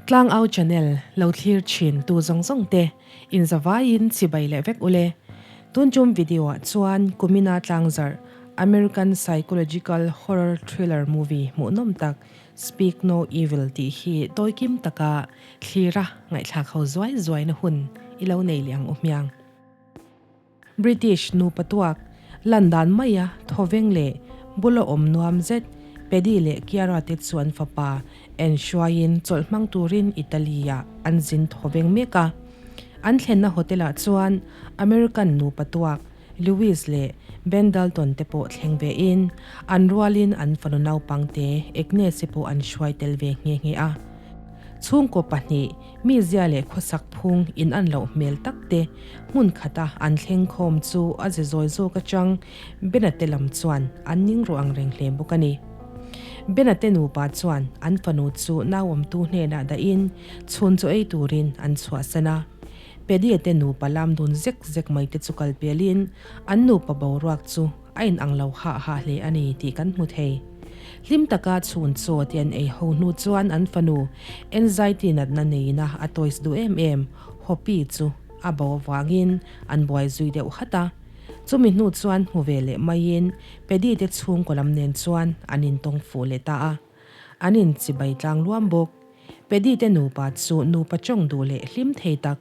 Tlangau channel lo thlir thin tu zawng zawng te in zavaiin chibai leh vek ule. Tun tum video ah chuan Kumina tlangzarh American psychological horror thriller movie hmuhnawm tak Speak No Evil tih hi tawikim taka thlira ngaihthlak ho zuai zuaina hun i lo nei leh ang u hmiang. British nupa tuak lan dan maia thawveng leh bula awm nuam zet Paddy leh Kiara te chu an fapa en hruaiin chawlh hmang turin Italy-ah an zin thawveng mek a. An thlenna hotel-ah chuan American nupa tuak Louis leh Ben Dalton te pawh thleng ve in an rualin an fanu naupangte Agnes-i pawh an hruai tel ve nghe nghe a. Chhungkaw pahnih mizia leh khawsak phung in an loh hmel tak te hmun khata an thleng khawm chu a ze zawi zawk atang Bena te lam chuan an ning ruh ang reng hle bawk a ni. Bena te nupa chuan an fanu chu nauawmtu hnenah dahin chhun chu ei turin an chhuahsan a. Pedia te nupa lam dun zek zek mai te chu kal pelin an nupa boruak chu a in ang lo hah hah hle a ni tih kan hmu thei. Hlim taka chhun chaw te an ei ho hnu chuan an fanu anxiety natna neina a toys duh em em Hopi chu a bo avangin an buai zui deuh hat a. Chumi hnu chuan hmu ve leh maiin Pedi te chhungkaw lam nen chuan an intawng fuh leh ta a. An inchibai tlang luam bawk. Pedi te nupa chu nupa tawng duh leh hlim thei tak,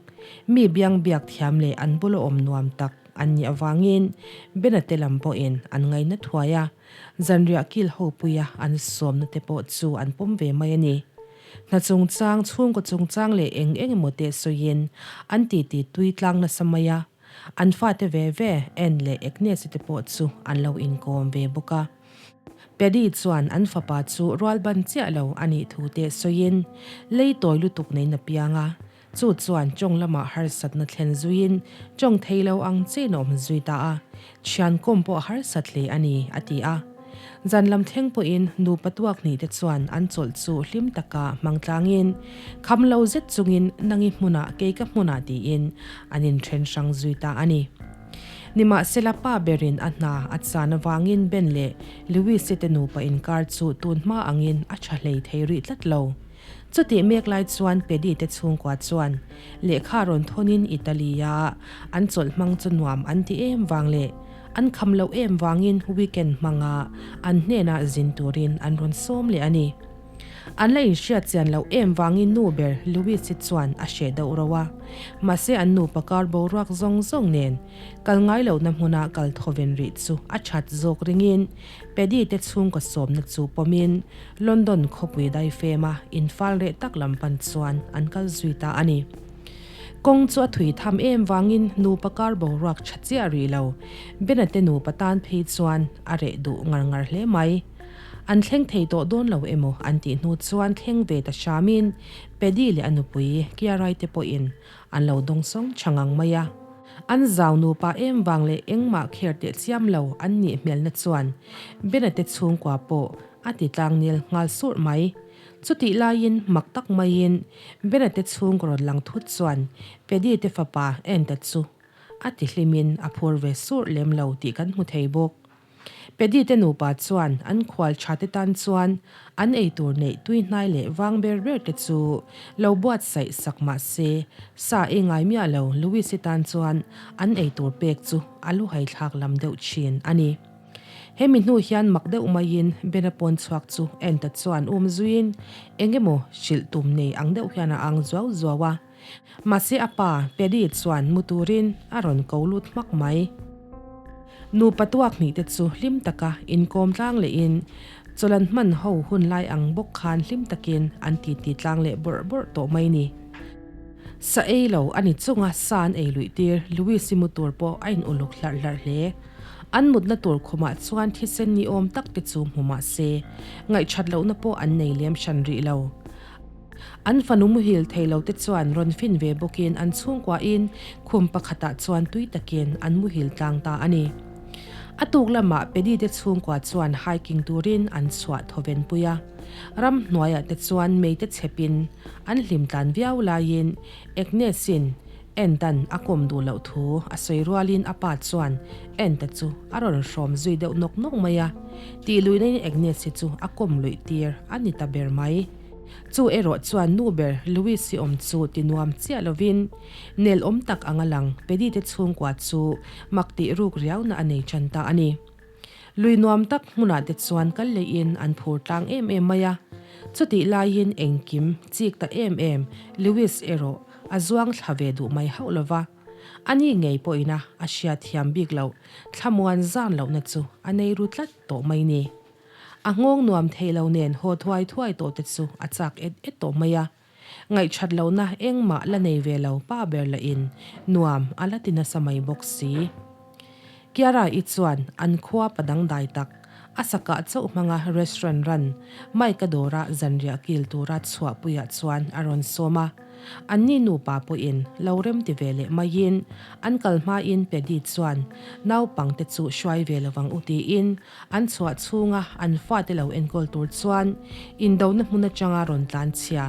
mi biang biak thiam leh an bula awm nuam tak an nih avangin Bena te lam pawhin an ngaina thuai a, zanriah kil ho puia an sawmna te pawh chu an pawm ve mai a ni. Hna chungchang, chhungkaw chungchang leh eng eng emaw te sawiin an titi tui tlang nasa mai a, an fate ve ve Anne leh Agnes-i te pawh chu an lo inkawm ve bawk a. Paddy chuan an fapa chu rual ban chiah lo a nih thu te sawiin lei tawi lutuk neiin a piang a, chu chuan tawng lamah harsatna thlen zuiin tawng thei lo ang chiin a awm zui ta a, thian kawm pawh a harsat hle a ni, a ti a. Zan lam thleng pawhin nupa tuak hnih te chuan an chawlh chu hlim taka hmang tlangin kham lo zet chungin nangi hmunah kei ka hmunah tiin an inthen hrang zui ta a ni. Nimahsela pa berin a hna a chan avangin Ben leh Louise te nupa inkar chu tun hma angin a tha hlei thei rih tlat lo. Chutih mek lai chuan Paddy te chhungkua chuan lehkha rawn thawnin Italy-a an chawlh hmang chu nuam an ti em vang leh an kham loh em vangin weekend hmanga an hnenah zin turin an rawn sawm leh a ni. An la inhriat chian loh em vangin nu ber Louise-i chuan a hreh deuh ro a. Mahse an nupa kar boruak zawng zawng nen kal ngai lohna hmuna kal thawven rih chu a that zawk ringin Paddy te chhungkaw sawmna chu pawmin London khawpui daifema infal reh tak lam pan chuan an kal zui ta a ni. Kawng chu a thui tham em vangin nupa kar boruak tha chiah rih lo. Bena te nupa tan phei chuan a reh duh ngar ngar hle mai. An thleng thei tawh dawn lo emaw an tih hnu chuan thleng ve ta hramin Paddy leh a nupui Kiarai te pawhin an lo dawng sawng tha ngang mai a. An zau nupa em vang leh engmah kher teh chiam lo an nih hmelna chuan Bena te chhungkua pawh a ti tlangnel nghal surh mai. Chutih laiin mak tak maiin Bena te chhungkaw rawn lang thut chuan Paddy te fapa Enta chu a ti hlimin a phur ve surh lem lo tih kan hmu thei bawk. Paddy te nupa chuan an khual tha te tan chuan an eitur neih tui hnai leh vang ber ber te chu lo buatsaih sak mah se, sa ei ngai miah lo Louis-i tan chuan an eitur pek chu a luhai thlak lam deuh thin a ni. Hemi hnu hian mak deuh maiin Bena pawn chhuak chu Enta chuan um zuiin eng emaw hrilh tum nei ang deuh hian a ang zuau zuau a. Mahse a pa, Paddy chuan mu turin a rawn ko lut hmak mai. Nupa tuak hnih te chu hlim taka inkawm tlang lehin chawlan hman ho hun lai ang bawk khan hlim takin an titi tlang leh bawrh bawrh tawh mai ni. Sa ei lo a ni chunga sa an ei luih tir Louis-i mu tur pawh a in uluk hlarh hlarh hle. An mutna tur khumah chuan thisen ni awm tak te chu hmu mah se ngaihṭhat lohna pawh an nei lem hran rih lo. An fanu muhil thei lo te chuan rawn fin ve bawkin an chhungkuain khum pakhatah chuan tui takin an muhil tlang ta a ni. A tuk lamah Paddy te chhungkua chuan hiking turin an chhuah thawven pui a. Ramhnuaiah te chuan mei te chhepin an hlim tlan viau laiin Agnes-in Ent-a'n a kawm duh loh thu a sawi rualin a pa chuan Ent-a chu a rawn hrawm zui deuh nawk nawk mai a. Tih luihna in Agnes-i chu a kawm luih tir a ni ta ber mai. Chu erawh chuan nu ber Louise-i awm chu ti nuam chiah lovin nel awm tak anga lang Paddy te chhungkua chu mak tih ruk riauna a nei tan ta a ni. Lui nuam tak hmunah te chuan kal leiin an phur tlang em em mai a. Chutih laiin engkim chik ta em em Louise erawh a zuang thla ve duh mai hauh lova. Ani ngei pawhina a hriat thiam bik loh thlamuan zan lohna chu a nei ru tlat tawh mai ni. A nghawng nuam thei lo nen haw thuai thuai tawh te chu a chak et et tawh mai a. Ngaihṭhat lohna engmah la nei ve lo pa ber lahin nuam a la ti nasa mai bawk si. Kiara-i chuan an khua pa dangdai tak, a sakah chauh hmanga restaurant ran Mike-a dawra zanriah kil tura chhuahpuiah chuan a rawn sawm a. Anni nupa pawhin lo rem ti ve leh maiin an kal hmain Paddy chuan naupangte chu hruai ve lovang u tiin An chhuah chhunga an fate lo enkawl tur chuan indona hmun atanga rawn tlan chhia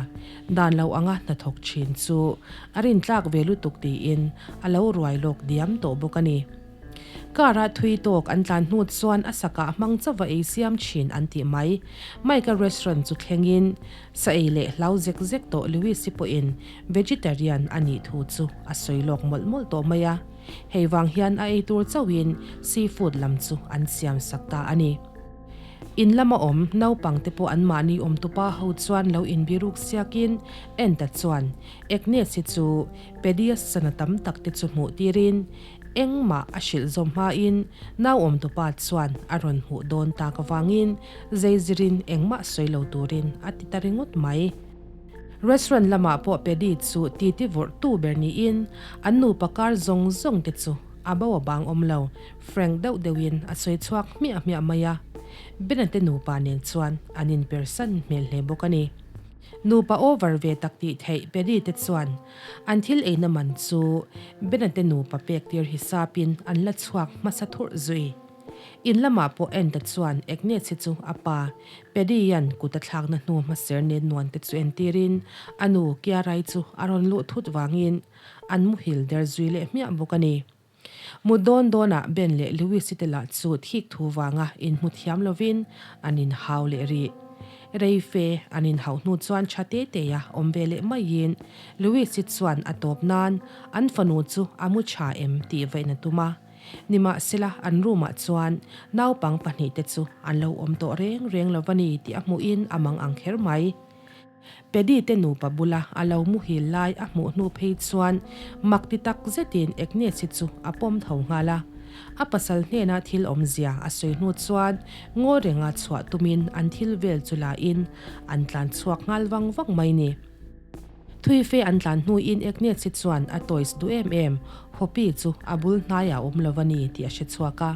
dan lo anga hnathawk thin chu a rintlak ve lutuk tiin a lo ruai lawk diam tawh bawk a ni. Car-a thui tawk an tlan hnu chuan a sakah hmang chauva ei siam thin an tih mai. Mike-a restaurant chu thlengin sa ei leh hlau zek zek tawh Louis-i pawhin vegetarian a nih thu chu a sawi lawk mawlh mawlh tawh mai a. Hei vang hian a ei tur chauhin seafood lam chu an siam sak ta a ni. In lama awm naupang te pawh anmahni awmtupa ho chuan lo inbiruk siakin Enta chuan Agnes hi chu Pedias sana tam tak te chu hmuh tirin engmah a hrilh zawm hmain nau awmtupa chuan a rawn hmuh dawn tak avangin zeizirin engmah sawi lo turin a ti ta ringawt mai. Restaurant lamah pawh Paddy chu titi vawrh tu ber niin an nupa kar zawng zawng te chu a bo a bang awm lo, frank deuh deuhin a sawi chhuak hmiah hmiah mai a. Bena te nupa nen chuan an inpersan hmel hle bawk a ni. Nupa over ve tak tih theih Paddy te chuan an thil eina man chu Bena te nupa pek tir hisapin an la chhuak hmasa thurh zui. In lamah pawh Enta chuan Agnes hi chu a pa Paddy-a'n kut a thlakna hnu hmaser nen nuan te chu entirin a nu Kiarai chu a rawn luh thut vangin an muhil der zui leh hmiah bawk a ni. Mut dawn dawnah Ben leh Louis-i te lah chu thik thu vanga inhmu thiam lovin an inhau leh rih. Rei fe an inhauh hnu chuan tha te te-a awm ve leh maiin Louis-i chuan a tawp nan an fanu chu a mu tha em tih vaihna tum a. Nimahsela, an room-ah chuan naupang pahnihte chu an lo awm tawh reng reng lo va ni tih a hmuhin a mang ang kher mai. Paddy te nupa bula a lo muhil lai a hmuh hnu phei chuan mak ti tak zetin Agnes-i chu a pawm tho nghal a. A pasal hnena thil awmzia a sawi hnu chuan ngaw renga chhuah tumin an thil vel chu lain an tlan chhuak nghal vang vang mai ni. Thui fe an tlan hnuin Agnes-i chuan a toys duh em em, Hopi chu a bul hnaiah a awm lo a ni tih a hre chhuak a.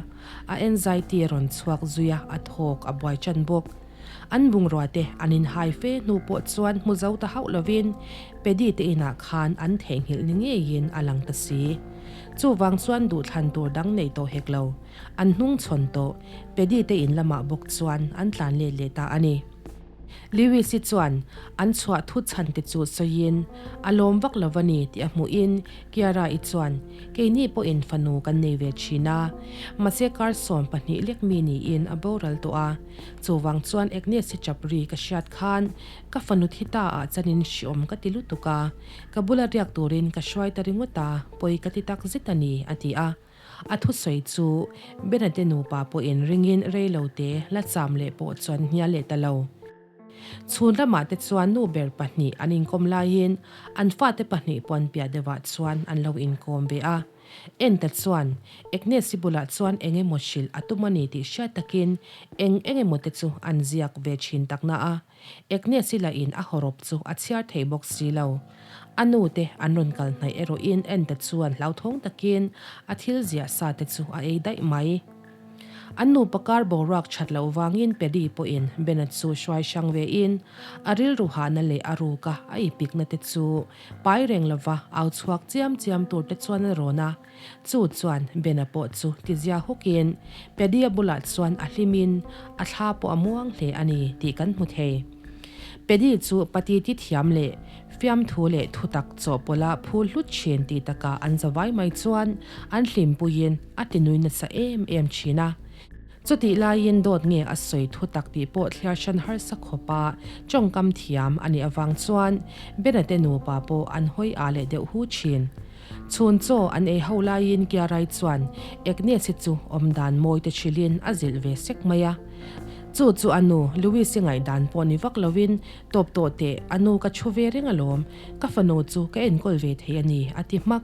A anxiety a rawn chhuak zui a, a thawk a buai ṭan bawk. An bungrua te an inhai fe hnu pawh chuan hmu zo ta hauh lovin Paddy te inah khan an theihnghilh ni ngeiin a lang ta si. Chuvang chuan duhthlan tur dang nei tawh hek lo. An hnung chhawn tawh Paddy te in lamah bawk chuan an tlan let leh ta a ni. Lewis-i chuan an chhuah thut chhan te chu sawiin, A lawm vak lo va ni tih a hmuhin Kiara-i chuan, Keini pawhin fanu kan nei ve thin a, mahse kar 12 lek mi niin a boral tawh a, chuvang chuan Agnes-i chap ri ka hriat khan ka fanu thi ta ah chanin hriawm ka ti lutuk a, ka bula riak turin ka hruai ta ringawt a, pawi ka ti tak zet a ni, a ti a. A thusawi chu Bena te nupa pawhin ringin reilote la cham leh pawh chuan hnial leh ta lo. Chhun lamah te chuan nu ber pahnih an inkawm laiin an fate pahnih pawn piah deuhah chuan an lo inkawm ve a. Enta chuan Agnes-i bulah chuan eng emaw hrilh a tum a ni tih hriat takin eng eng emaw te chu an ziak ve thin takna a. Agnes-i lahin a hawrawp chu a chhiar thei bawk si lo. A nu te an rawn kal hnaih erawhin Enta chuan hlauthawng takin a thil ziah sa te chu a ei daih mai. An nupa kar boruak that loh vangin Paddy pawhin Bena chu hruai hrang vein a rilru hahna leh a ruka a ipikna te chu pai reng lova au chhuak chiam chiam tur te chuan a rawn a. Chu chuan Bena pawh chu tizia hawkin Paddy-a bulah chuan a hlimin a thla pawh a muang hle a ni tih kan hmu thei. Paddy chu patiti thiam leh fiamthu leh thutak chawhpawlha phul hlut thin tih takah an zavai mai chuan an hlimpuiin a tinui nasa em em thin a. Chutih laiin dawt nge a sawi thu tak tih pawh thliar hran harsa khawpa tawngkam thiam a nih avang chuan Bena te nupa pawh an hawi â leh deuh hu thin. Chhun chaw an ei ho laiin Kiarai chuan Agnes-i chu awmdan mawi te hrilhin a zilh ve sek mai a. Chu chu a nu Louise-i ngaihdan pawh ni vak lovin, Tawp tawh teh, a nu ka chhu ve reng alawm, ka fanu chu ka enkawl ve thei a ni, a ti hmak.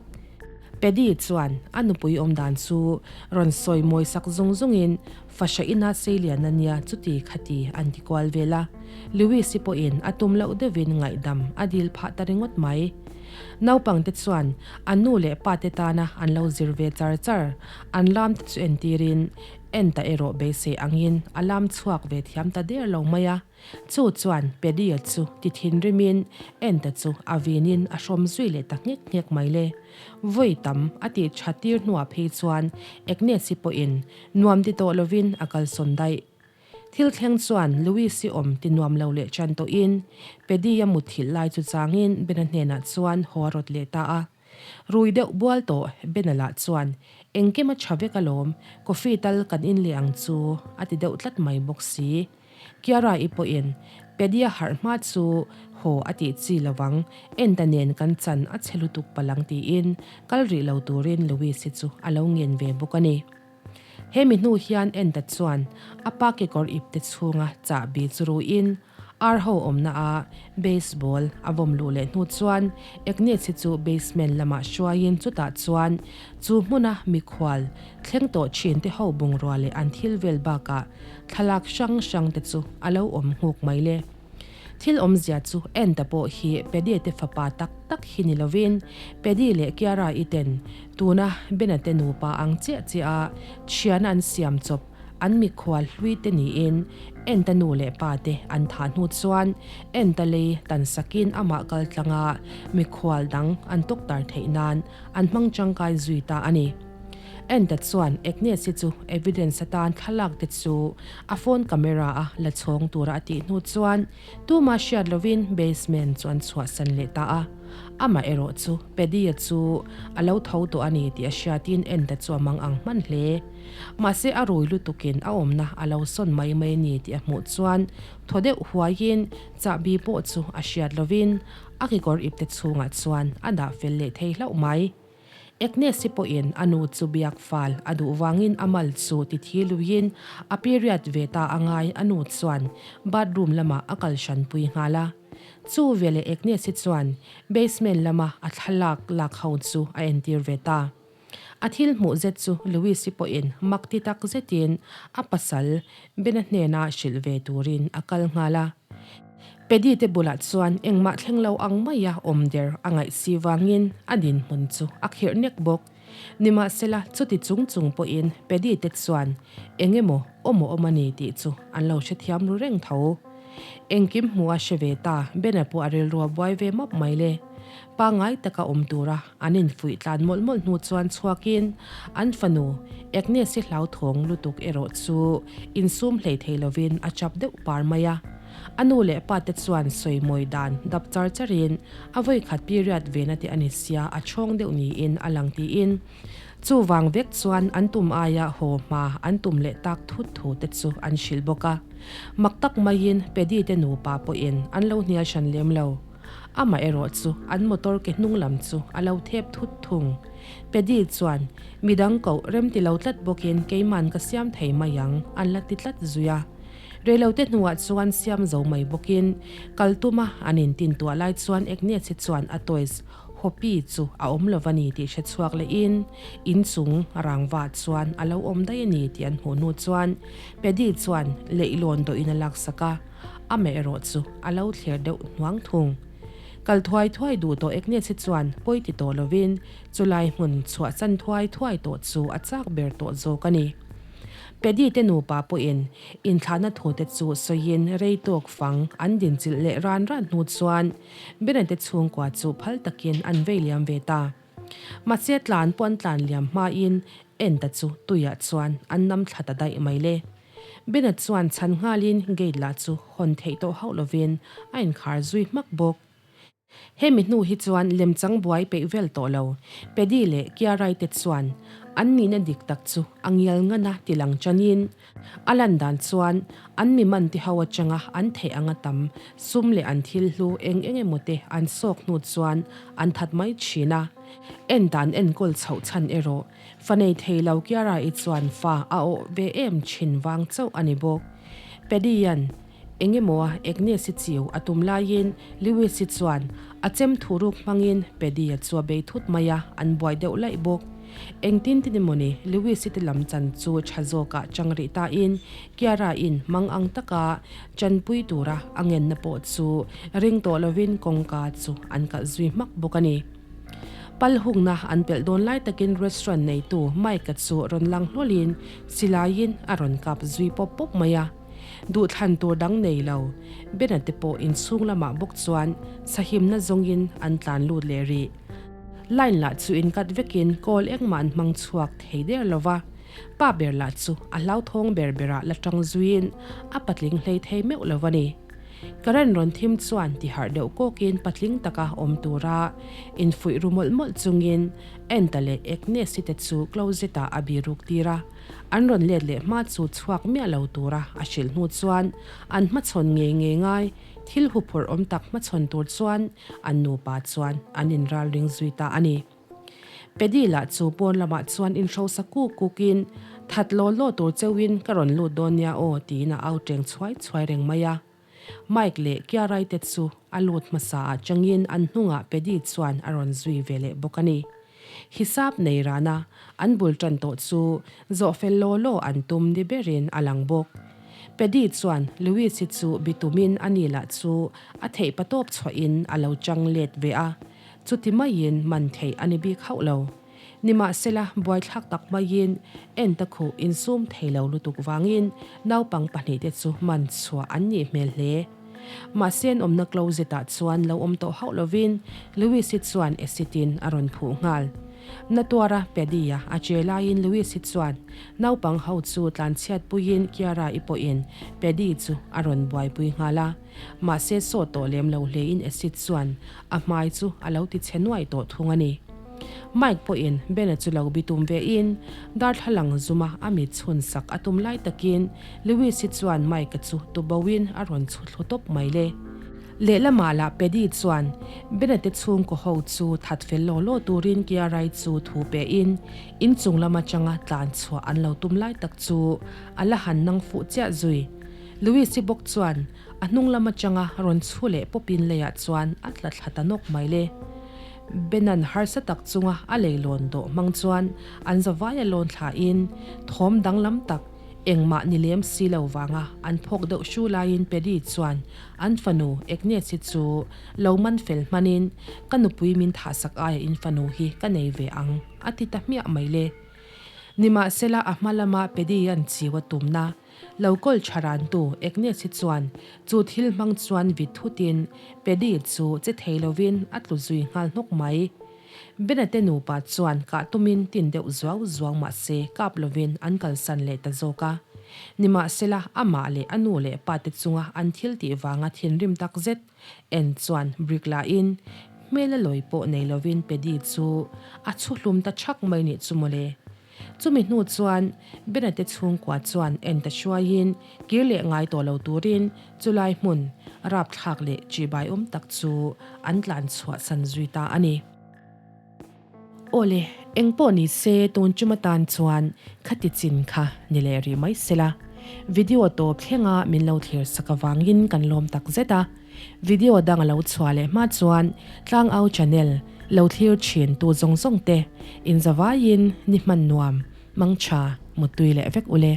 Paddy chuan a nupui awmdan chu rawn sawi mawi sak zung zungin fahra ina seilian a nia chuti khati an ti kual vel a. Lewis-i pawhin a tum loh deuhin ngaihdam a dil phah ta ringawt mai. Naupangte chuan an nu leh pate tana an lo zir ve char char an lam te chu entirin en ta erawh beisei angin a lam chhuak ve thiam ta der lo mai a. Chu chuan Paddy-a chu ti thinrimin Enta chu a vinin a hrawm zui leh ta nghek nghek mai le. Vawi tam a tih tha tir hnuah phei chuan Agnes-i pawhin nuam ti tawh lovin a kalsawn daih. Thil thleng chuan Louis-i awm ti nuam lo leh ṭan tawhin Paddy-a mutthilh lai chu changin Bena hnenah chuan haw a rawt leh ta a. Rui deuh bual tawh Bena lah chuan engkim a ṭha vek alawm, coffee tal kan in leh ang chu a ti deuh tlat mai bawk si. Kiara-i pawhin Paddy-a harh hma chu haw a tih chi lovang, Enta nen kan chan a chhe lutuk palang tiin kal rih lo turin Louise-i chu a lo ngen ve bawk a ni. He mi hnu hian Enta chuan a pa kekawr ipte chhunga chahbi chu ruiin ar ho awmna a baseball a vawm luh leh hnu chuan Agnes-i chu basement lamah hruaiin chutah chuan chu hmuna mikhual thleng tawh thinte ho bungrua leh an thil vel bakah Thlalak hrang hrang te chu a lo awm nghuk mai le. Thil awmzia chu Enta pawh hi Paddy te fapa tak tak hi ni lovin Paddy leh Kiara-i ten tuna Bena te nupa ang chiah chiah a thiana an siam chawp an mikhual hlui te niin Enta nu leh pa te an thah hnu chuan Enta lei tan sakin amah kal tlanga mikhual dang an tawktar theih nan an hmang tangkai zui ta a ni. Enta chuan Agnes-i chu evidence atan thlalak te chu a phone camera a la chhawng tura a tih hnu chuan tuma hriat lovin basement chu an chhuahsan leh ta a. Amah erawh chu Paddy-a chu a lo tho tawh a ni tih a hriatin Enta chu a mang ang hman hle. Mahse a rui lutukin a awmna a lo sawn mai mai a ni tih a hmuh chuan thaw deuh huaiin chahbi pawh chu a hriat lovin a kekawr ipte chhungah chuan a dah fel leh thei hlauh mai. Agnes-i pawhin a nu chu biak fal a duh vangin a mal chu ti thi luiin a period ve ta a ngai a nu chuan bathroom lamah a kal hranpui nghal a. Chu veleh Agnes-i chuan basement lama a thlalak lak ho chu a entir ve ta. A thil hmuh zet chu Louis-i pawhin mak ti tak zetin a pasal Bena hnena hrilh ve turin a kal nghal a. Paddy te bulah chuan engmah thleng lo ang maia awm der a ngaih si vangin a dinhmun chu a khirh nek bawk. Nimahsela, chuti chung chung pawhin Paddy te chuan eng emaw awm a awm a ni tih chu an lo hrethiam ru reng tho. Engkim hmuh a hre ve ta, Bena pawh a rilru a buai ve map mai le. Pangngai taka awm tura an infuih tlan mawlh mawlh hnu chuan chhuakin an fanu Agnes-i hlauthawng lutuk erawh chu insum hlei thei lovin a chap deuh par mai a. A nu leh pa te chuan sawimawi dan dap char charin a vawikhat period vena te a ni sia a chhawng deuh niin a lang tiin chuvang vek chuan an tum aia haw hma an tum leh tak thut thu te chu an hrilh bawk a. Mak tak maiin Paddy te nupa pawhin an lo hnial hran lem lo. Amah erawh chu an motor ke hnung lam chu a lo thep thut thung. Paddy chuan, Midang koh remti lo tlat bawkin keiman ka siam thei mai ang, an la ti tlat zui a. Reilote hnuah chuan siam zo mai bawkin kal tuma an intintuah lai chuan Agnes-i chuan a toys Hopi chu a awm lo va ni tih hre chhuak lehin inchung rangva chuan a lo awm daih a ni tih an hmuh hnu chuan Paddy chuan leihlawn dawhin a laksak a. Amah erawh chu a lo thler deuh hnuang thung. Kal thuai thuai duh tawh Agnes hi chuan pawi ti tawh lovin chulai hmun chhuahchan thuai thuai tawh chu a chak ber tawh zawk a ni. Paddy te nupa pawhin inthlahna thute chu sawiin rei tawk fang an dinchilh leh ran ran hnu chuan Bena te chhungkua chu phal takin an vei liam ve ta. Mahse tlan pawh an tlan liam hmain Enta chu tuiah chuan an nam thla ta daih mai le. Bena chuan chhan nghalin gate lah chu hawn theih tawh hauh lovin a inkhar zui hmak bawk. Hemi hnu hi chuan lemchang buai peih vel tawh lo. Paddy leh Kiarai te chuan An nihna dik tak chu a ngial ngana ti lang chanin a lan dan chuan an mi man ti ho atanga an theih anga tam sum leh an thil hlu eng eng emaw te an sawk hnu chuan an that mai thin a. En dan enkawl chhoh chhan erawh fa nei thei lo Kiara-i chuan fa a awh ve em thin vang chauh a ni bawk. Paddy-a'n Eng emaw a Agnes-i chiu a tum laiin Lewis-i chuan a chem thuruk hmangin Paddy-a chu a bei thut mai a, an buai deuh laih bawk. Engtin tin emawni Lewis-i te lam chan chu tha zawkah chang rih tain Kiara-in mang ang taka chanpui tura a ngenna pawh chu ring tawh lovin kawngka chu an kalh zui hmak bawk a ni. Pal hungna an pelh dawn lai takin restaurant neitu Mike-a chu rawn lang hlawlin silaiin a rawn kap zui pawp pawp mai a. Duhthlan tur dang nei lo. Bena te pawh inchhung lamah bawk chuan sahimna zawngin an tlan lut leh rih. Line lah chu in cut vekin call engmah an hmang chhuak thei der lo va, pa ber lah chu a hlauthawng ber berah la tang zuiin a patling hlei thei meuh lo a ni. Current rawn thim chuan ti harh deuh kawkin patling taka awm tura infuih ru mawlh mawlh chungin Enta leh Agnes-i te chu closet-ah a biruk tir a. An rawn let leh hma chu chhuak miah lo tura a hrilh hnu chuan an hmachhawn ngei ngei ngai, thil huphurh awm tak hmachhawn tur chuan an nupa chuan an inralring zui ta a ni. Paddy lah chu pawn lamah chuan inhrosa kuk kukin, That law law tur cheuhin ka rawn lut dawn nia aw tiin a au teng chhuai chhuai reng mai a. Mike leh Kiarai te chu a lut hmasa ah changin an hnungah Paddy chuan a rawn zui ve leh bawk a ni. Hisap nei rana an bul tan tawh chu zawh fel law law an tum ni berin a lang bawk. Paddy chuan Louis-i chu bitumin a ni lah chu a theih patawp chhuahin a lo chang let ve a, chuti maiin man theih a ni bik hauh lo. Nimahsela, buaithlak tak maiin enta khuh insum thei lo lutuk vangin naupang pahnihte chu man chhuah an nih hmel hle. Mahse an awmna closet ah chuan lo awm tawh hauh lovin Louis-i chuan acid in a rawn phuh nghal. Na tuara Paddy-a a che laiin Louis-i chuan naupang ho chu tlanchhiat puiin Kiara-i pawhin Paddy chu a rawn buaipui nghal a. Mahse sawt tawh lem lo hlein acid chuan a hmai chu a lo ti chhe nuai tawh thung a ni. Mike pawhin Bena chu lo bitum vein darthlalang zuma a mit chhun sak a tum lai takin Lewis-i chuan Mike-a chu tuboin a rawn chhu thlu tawp mai le. Lehlamah lah Paddy chuan Bena te chhungkaw ho chu that fel law law turin Kiara-i chu thu pein inchung lam atanga tlan chhuah an lo tum lai tak chu a la han nang fuh chiah zui. Lewis-i bawk chuan a hnung lam atanga rawn chhu leh pawpin leiah chuan a tla thla ta nawk mai le. Benan harsa tak chunga a leilawn dawh hmang chuan an zavaia lawn thlain thawm danglam tak engmah ni lem si lo vanga an phawk deuh hru laiin Paddy chuan an fanu Agnes-i chu lo man fel hmanin ka nupui min thahsak aia in fanu hi ka nei ve ang a ti ta hmiah mai le. Nimahsela a hma lama Paddy-a'n chiu a tumna Lo kawl tha rantu Agnes hi chuan chu thil hmang chuan vit thutin Paddy chu che thei lovin a tlu zui nghal hnawk mai. Bena te nupa chuan kah tumin tin deuh zuau zuau mahse kap lovin an kalsan leh ta zawk a. Nimahsela amah leh a nu leh pa te chunga an thil tih vanga thinrim tak zet en chuan brick lahin hmel a lawi pawh nei lovin Paddy chu a chhu hlum ta thak mai nih chu mawle. Chumi hnu chuan Bena te chhungkua chuan en ta hruaiin kir leh ngai tawh lo turin chulai hmun rapthlak leh ṭihbaiawm tak chu an tlan chhuah san zui ta a ni. Awle, eng pawh ni se tun ṭum atan chuan khati chin kha ni leh rih mai sela. Video tawp thlenga min lo thlir sak avangin kan lawm tak zet a. Video dang a lo chhuah leh hma chuan Tlangau channel lo thlir thin tu zawng zawng te in zavaiin ni hman nuam, mangtha, muttui leh vek ule.